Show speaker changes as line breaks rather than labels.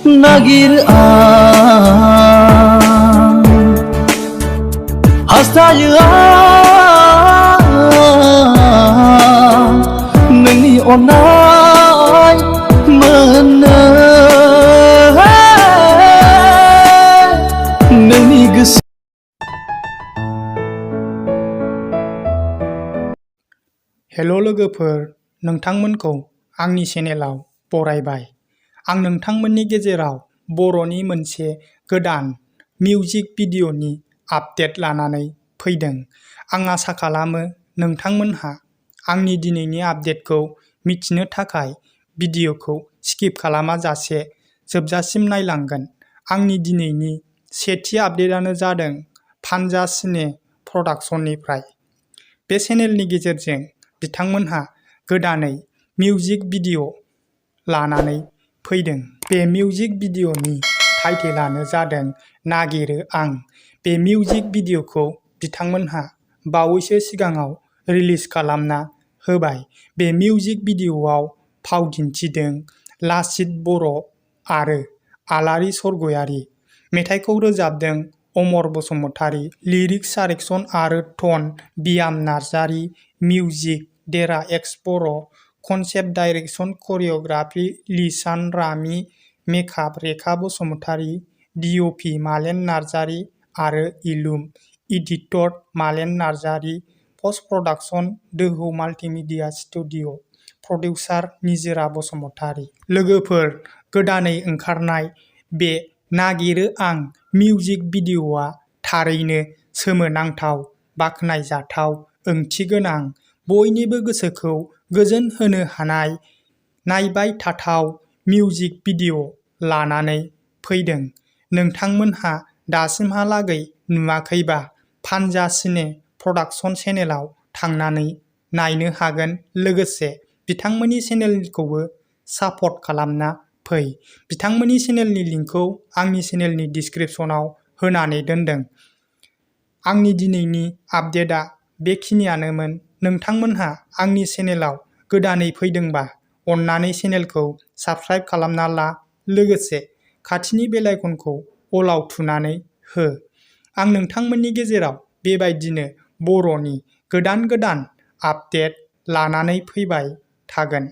Nagirw Ag ahsayo nोंनि onai mwnha nोंनि गोसो
hello लोगोफोर, नोंथांमोनखौ आंनि चेनेलाव बरायबाय। आं नोंथांमोननि गेजेराव बर'नि मोनसे गोदान मिउजिक भिडिअ'नि आपडेट लानानै फैदों। आं आसा खालामो नोंथांमोनहा आंनि दिनैनि आपडेटखौ मिथिनो थाखाय भिडिअ'खौ स्किप खालामाजासे जोबजासिम नायलांगोन। आंनि दिनैनि सेथि आपडेटआनो जादों फानजा सिने प्रडाक्शननिफ्राय। बे चेनेलनि गेजेरजों बिथांमोनहा गोदानै मिउजिक भिडिअ' लानानै फैदों। बे मिउजिक भिडिअ'नि टाइटेलानो जादों नागिरो आं। बे मिउजिक भिडिअ'खौ बिथांमोनहा बावैसो सिगाङाव रिलिज खालामना होबाय। बे मिउजिक भिडिअ'आव फाव दिन्थिदों लाचित बर' आरो आलारि स्वर्गियारी। मेथाइखौ रोजाबदों अमर बसुमतारी। लिरिक्स डाइरेक्शन आरो tune Biyam Narzary. Music Dera X Boro'. Concept direction choreography Lisan Rami. Makeup Rekha Basumatary. DOP Malen Narzary आरो इलुम editor Malen Narzary. Post production Dohou multimedia studio'. Producer निजोरा बसुमतारी। लोगोफोर, गोदानै ओंखारनाय बे नागिरो आं मिउजिक भिडिअ'आ थारैनो सोमोनांथाव, बाख्नायजाथाव, ओंथिगोनां, बयनिबो गोसोखौ गोजोन होनो हानाय, नायबाय थाथाव मिउजिक भिडिअ' लानानै फैदों। नोंथांमोनहा दासिमहालागै नुवाखैबा फानजा सिने प्रडाक्शन चेनेलाव थांनानै नायनो हागोन। लोगोसे बिथांमोननि चेनेलखौबो सापर्ट खालामना फै। बिथांमोननि चेनेलनि लिंकखौ आंनि चेनेलनि डिसक्रिपशनाव होनानै दोनदों। आंनि दिनैनि आपडेटआ बेखिनियानोमोन। नोंथांमोनहा आंनि चेनेलाव गोदानै फैदोंबा अन्नानै चेनेलखौ साबस्क्राइब खालामना ला। लोगोसे खाथिनि बेल आइकनखौ अलाव थुनानै हो। आं नोंथांमोननि गेजेराव बेबायदिनो बर'नि गोदान आपडेट लानानै फैबाय थागोन।